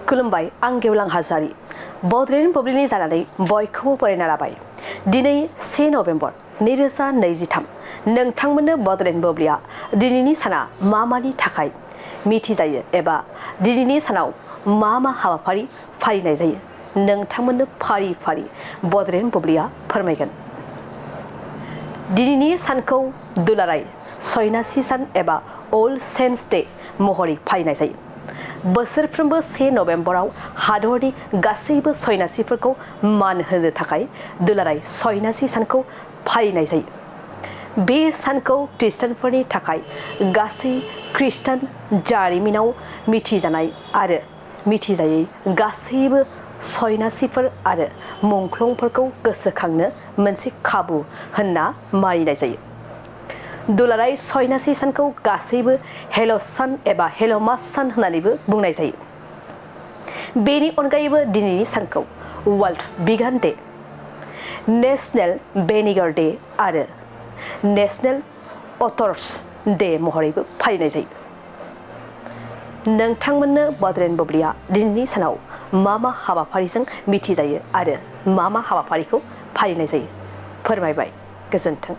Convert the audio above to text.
खुलुमबाय आं गेवलां हाज'वारि बड'लेण्ड बुब्लिनि जानानै बयखौबो बरायना लाबाय। दिनै 1 नभेम्बर 2023 नोंथांमोननो बड'लेण्ड बुब्लिया दिनैनि साना मानि थाखाय मिथिजायो एबा दिनैनि सानाव मा हाबाफारि फालिनाय जायो नोंथांमोननो फारि फारि बड'लेण्ड बुब्लिया फोरमायगोन। दिनैनि सानखौ दुलाराय सयनासि सान एबा अल सेन्टस डे महरै फालिनाय जायो। बोसोरफ्रोमबो 1 नभेम्बराव हादरनि गासैबो सयनासिफोरखौ मान होनो थाखाय दुलाराय सयनासि सानखौ फालिनाय जायो। बे सानखौ खृष्टानफोरनि थाखाय गासै खृष्टान जारिमिनाव मिथिजानाय आरो मिथिजायै गासैबो सयनासिफोर आरो मुंख्लंफोरखौ गोसोखांनो मोनसे खाबु होनना मानिनाय जायो। दुलाराय सयनासि सानखौ गासैबो हेल' सान एबा हेल' मास सान होननानैबो बुंनाय जायो। बेनि अनगायैबो दिनैनि सानखौ world vegan day, national vinegar day आरो नेशनेल अथर्स डे महरैबो फालिनाय जायो। नोंथांमोननो बड'लेण्ड बुब्लिया दिनैनि सानाव मा हाबाफारिजों मिथिजायो आरो मा हाबाफारिखौ फालिनाय जायो फोरमायबाय। गोजोन्थों।